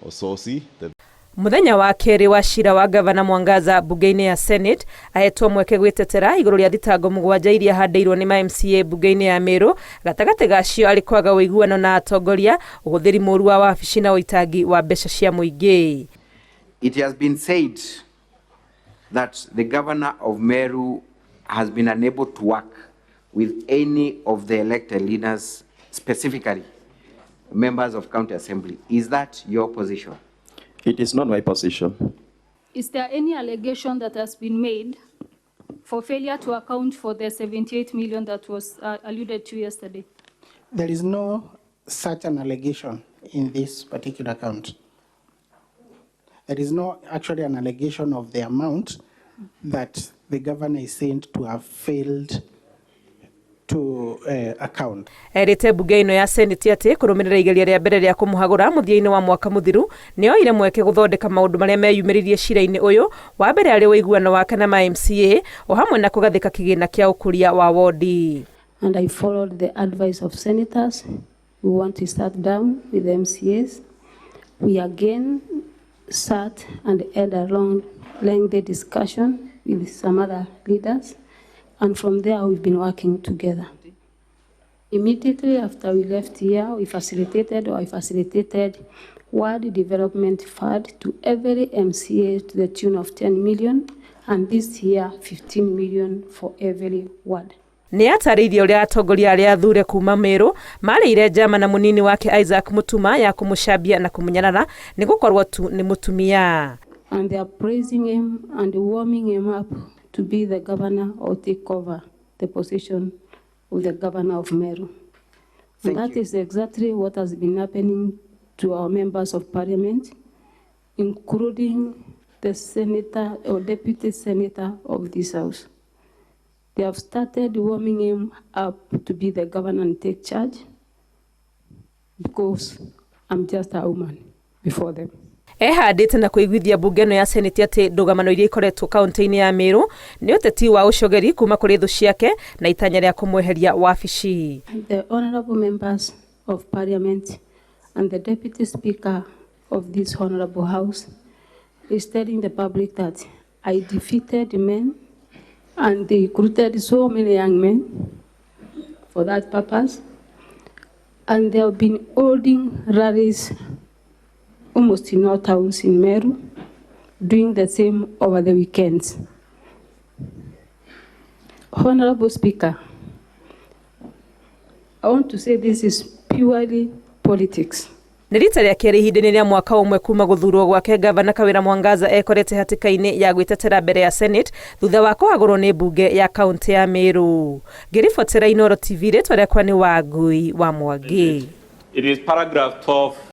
Osotsi, the Muthenya wa kerĩ wa cira wa Gavana Mwangaza mbunge-inĩ ya Senate, ahetwo mweke gwĩtetera igũrũ rĩa thitango mũgwanja iria handĩirwo nĩ ma MCA mbunge-inĩ ya Meru, gatagatĩ gacio arĩ kwaga ũiguano na atongoria, ũhũthĩri mũru wa wabici na ũitangi wa mbeca cia mũingĩ. It has been said that the governor of Meru has been unable to work with any of the elected leaders, specifically members of county assembly. Is that your position? It is not my position. Is there any allegation that has been made for failure to account for the 78 million that was alluded to yesterday? There is no such an allegation in this particular account. There is no actually an allegation of the amount that the governor is said to have failed to account. Erĩte mbunge ĩno ya Senate atĩ kũrũmĩrĩra igeria rĩa mbere rĩa kũmũhagũra mũthia-inĩ wa mwaka mũthiru, nĩ oire mweke gũthondeka maũndũ marĩa meyumĩririe cira-inĩ ũyũ, wa mbere arĩ ũiguano wake na ma MCA o hamwe na kũgathĩka kĩgĩna kĩa ũkũria wa wondi. And I followed the advice of senators. We want to start down with the MCAs. We again sat and had a long, lengthy discussion with some other leaders. And from there, we've been working together. Immediately after we left here, we facilitated or I facilitated Ward Development Fund to every MCA to the tune of 10 million, and this year 15 million for every ward. Nĩ atarĩirie ũrĩa atongoria arĩa athure kuma Meru marĩire njama na mũnini wake Isaac Mutuma ya kũmũcambia na kũmũnyarara nĩ gũkorwo tu nĩ mũtumia. And they are praising him and warming him up to be the governor or take over the position of the governor of Meru. And Thank that you. is exactly what has been happening to our members of parliament, including the senator or deputy senator of this house. They have started warming him up to be the governor and take charge because I'm just a woman before them. Ehandĩte na kũiguithia mbunge ĩno ya Senate atĩ ndũgamano iria ikoretwo kaunti-inĩ ya Meru nĩ ũteti wa ũcogeri kuma kũrĩ thũ ciake na itanya rĩa kũmweheria wabici. The honorable members of parliament and the deputy speaker of this honorable house is telling the public that I defeated men and they recruited so many young men for that purpose. And they have been holding rallies almost in all towns in Meru, doing the same over the weekends. Honorable Speaker, I want to say this is purely politics. Nĩ rita rĩa kerĩ ihinda-inĩ rĩa mwaka ũmwe kuma gũthurwo gwake, Gavana Kawĩra Mwangaza ekorete hatĩka-inĩ ya gwĩtetera mbere ya Senate thutha wa kũhagũrwo nĩ mbunge ya kaunti ya Meru. Ngĩribotera Inooro TV, rĩtwa rĩakwa nĩ Wangui wa Mwangi. It is paragraph 12.